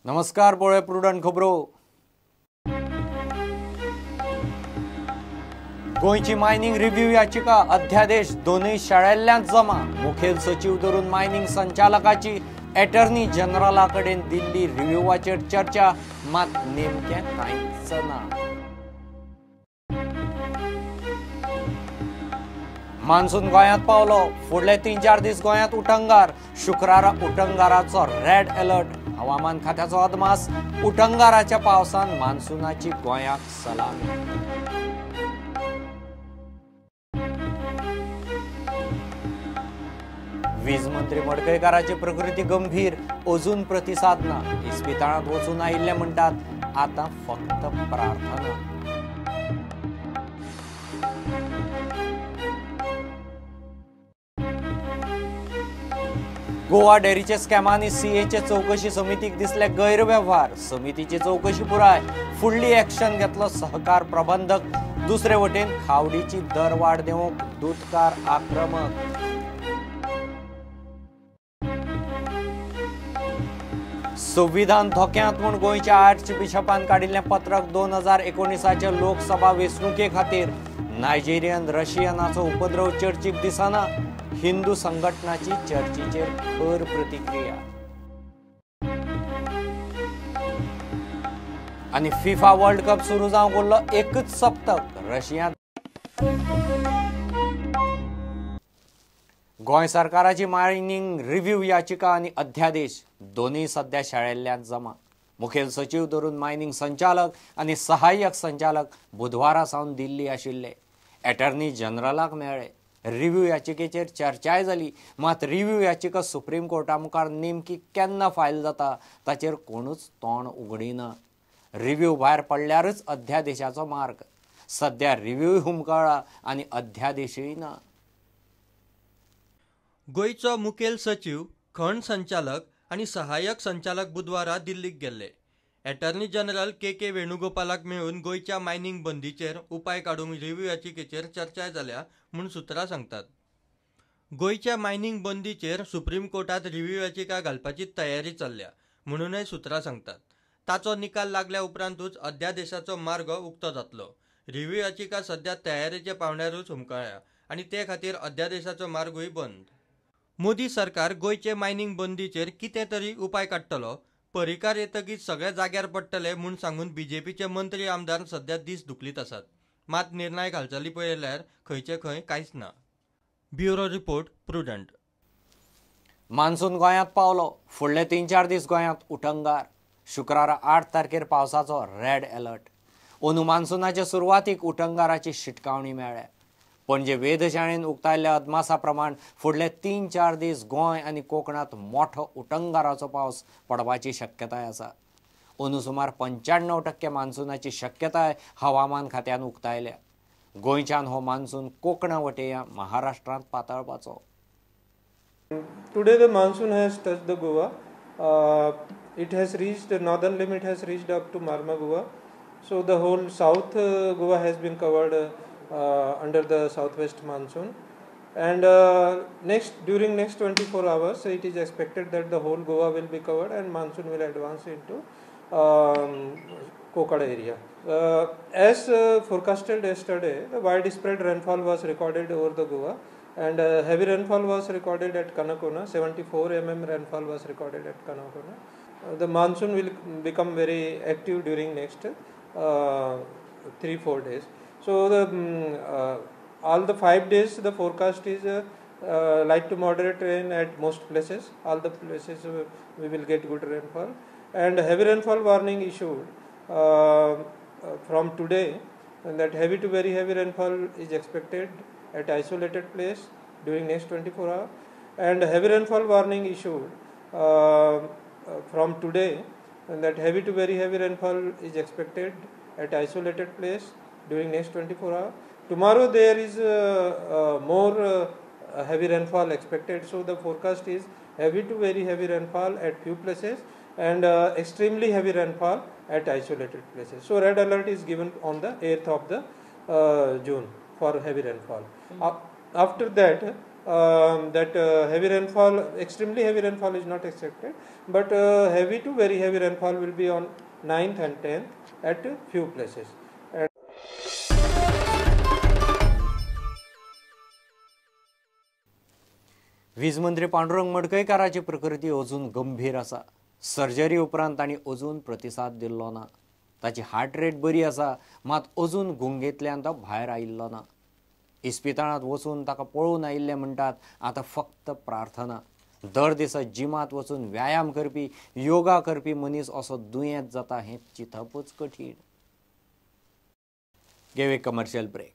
नमस्कार, पळय प्रुडंट खबरो. गोंयची मायनिंग रिव्ह्यू याचिका अध्यादेश दोनूय शाळेल्ल्यान जमा. मुखेल सचीव धरून मायनिंग संचालकाची एटर्नी जनरला कडेन दिल्ली रिव्ह्यूवाचेर चर्चा, मात नेमकें कांयच ना. मान्सून गोंयांत पावलो. फुडले 3-4 दीस गोंयांत उटंगार. शुक्रारा उटंगाराचो रेड अलर्ट. हवामान खात्याचो अदमास, उटंगाराच्या पावसान मान्सूनाची गोंयाक सलामी. वीज मंत्री मडकयकाराची प्रकृती गंभीर, अजून प्रतिसाद ना. इस्पितळांत वचून आयिल्ले म्हणटात, आतां फक्त प्रार्थना. गोवा डेअरीचे स्कॅमांनी सीएचे चौकशी समितीक दिसले गैरवेव्हार. समितीची चौकशी पुराय, फुडली ऍक्शन घेतलो सहकार प्रबंधक. दुसरे वटेन खावडीची दरवाड देवंक दूदकार आक्रमक. संविधान धोक्यांत म्हूण गोंयच्या आर्च बिशपान काडिल्लें पत्रक 2019 लोकसभा वेंचणुके खातीर. नायजेरियन रशियनाचो उपद्रव चर्चीक दिसना. हिंदू संघटनाची चर्चीचेर खर प्रतिक्रिया. आनी फिफा वर्ल्ड कप सुरू जावंक उरलो एकच सप्तक. रशियांत गोंय सरकाराची मायनिंग रिव्ह्यू याचिका आनी अध्यादेश दोनूय सध्या शाळेल्ल्यान जमा. मुखेल सचीव धरून मायनिंग संचालक आनी सहाय्यक संचालक बुधवारा सावन दिल्ली आशिल्ले. एटर्नी जनरलाक मेळ्ळे. रिव्ह्यू याचिकेचेर चर्चाय जाली, मात रिव्ह्यू याचिका सुप्रीम कोर्टा मुखार नेमकी केन्ना फायल जाता ताचेर कोणूच तोंड उगडिना. रिव्ह्यू भायर पडल्यारच अध्यादेशाचो मार्ग. सध्या रिव्ह्यूय हुमकळ्ळा आनी अध्यादेशूय ना. गोंयचो मुखेल सचीव, खण संचालक आनी सहाय्यक संचालक बुधवारा दिल्लीक गेल्ले. एटर्नी जनरल के के वेणुगोपालाक मेळून गोंयच्या मायनिंग बंदीचेर उपाय काडूंक रिव्ह्यू याचिकेचेर चर्चा जाल्या म्हूण सुत्रां सांगतात. गोंयच्या मायनिंग बंदीचेर सुप्रीम कोर्टात रिव्ह्यू याचिका घालपाची तयारी चल्ल्या म्हणूनय सुत्रां सांगतात. ताचो निकाल लागल्या उपरांतूच अध्यादेशाचो मार्ग उक्तो जातलो. रिव्ह्यू याचिका सध्या तयारेच्या पावंड्यारूच हुमकळ्या आनी ते खातीर अध्यादेशाचो मार्गूय बंद. मोदी सरकार गोंयचे मायनिंग बंदीचेर कितें तरी उपाय काडटलो, परिकार येतकीच सगळे जाग्यार पडटले म्हूण सांगून बीजेपीचे मंत्री आमदार सध्या दीस धुकलीत आसात. मात निर्णायक हालचाली पळयल्यार खंयचे खंय कांयच ना. Bureau report, Prudent. Monsoon गोंयांत पावलो. फुडले 3-4 दीस गोंयांत उटंगार. शुक्रारा 8 तारखेर पावसाचो रेड अलर्ट. अंदू मान्सूनाचे सुरवातीक उटंगाराची शिटकावणी मेळ्ळ्या. पणजे वेधशाळेन उक्तायल्ल्या अदमासा प्रमाण फुडले 3-4 दीस गोंय आनी कोकणांत मोठो उटंगाराचो पावस पडपाची शक्यताय आसा. अंदू सुमार 95% मान्सूनाची शक्यताय हवामान खात्यान उक्तायल्या. गोंयच्यान हो मान्सून कोकणा वटेया महाराष्ट्रांत पातळपाचो. Today the monsoon has touched the Goa. It has reached the northern limit, has reached up to Marma Goa. So the whole south Goa has been covered under the southwest monsoon, and during next 24 hours it is expected that the whole Goa will be covered and monsoon will advance into Konkan area. As forecasted yesterday, the widespread rainfall was recorded over the Goa, and heavy rainfall was recorded at Canacona. 74 mm rainfall was recorded at Canacona. The monsoon will become very active during next 3-4 days. So the all the 5 days the forecast is light to moderate rain at most places. All the places we will get good rainfall, and heavy rainfall warning issued from today, and that heavy to very heavy rainfall is expected at isolated place during next 24 hours, and heavy rainfall warning issued from today, and that heavy to very heavy rainfall is expected at isolated place during next 24 hours. Tomorrow there is more heavy rainfall expected, so the forecast is heavy to very heavy rainfall at few places and extremely heavy rainfall at isolated places. So red alert is given on the 8th of the June for heavy rainfall. After that, That heavy rainfall, extremely heavy rainfall is not expected, but heavy to very heavy rainfall will be on 9th and 10th at few places. वीज मंत्री पांडुरंग मडकयकाराची प्रकृती अजून गंभीर आसा. Surgery उपरांत तांणी अजून प्रतिसाद दिल्लो ना. ताची हार्ट रेट बरी आसा, मात अजून गुंगेंतल्यान तो भायर आयिल्लो ना. इस्पितळांत वचून ताका पळोवन आयिल्ले म्हणटात आतां फक्त प्रार्थना. दर दिसा जिमांत वचून व्यायाम करपी, योगा करपी मनीस असो दुयेंत जाता हें चिंतपूच कठीण. घेवया कमर्शियल ब्रेक.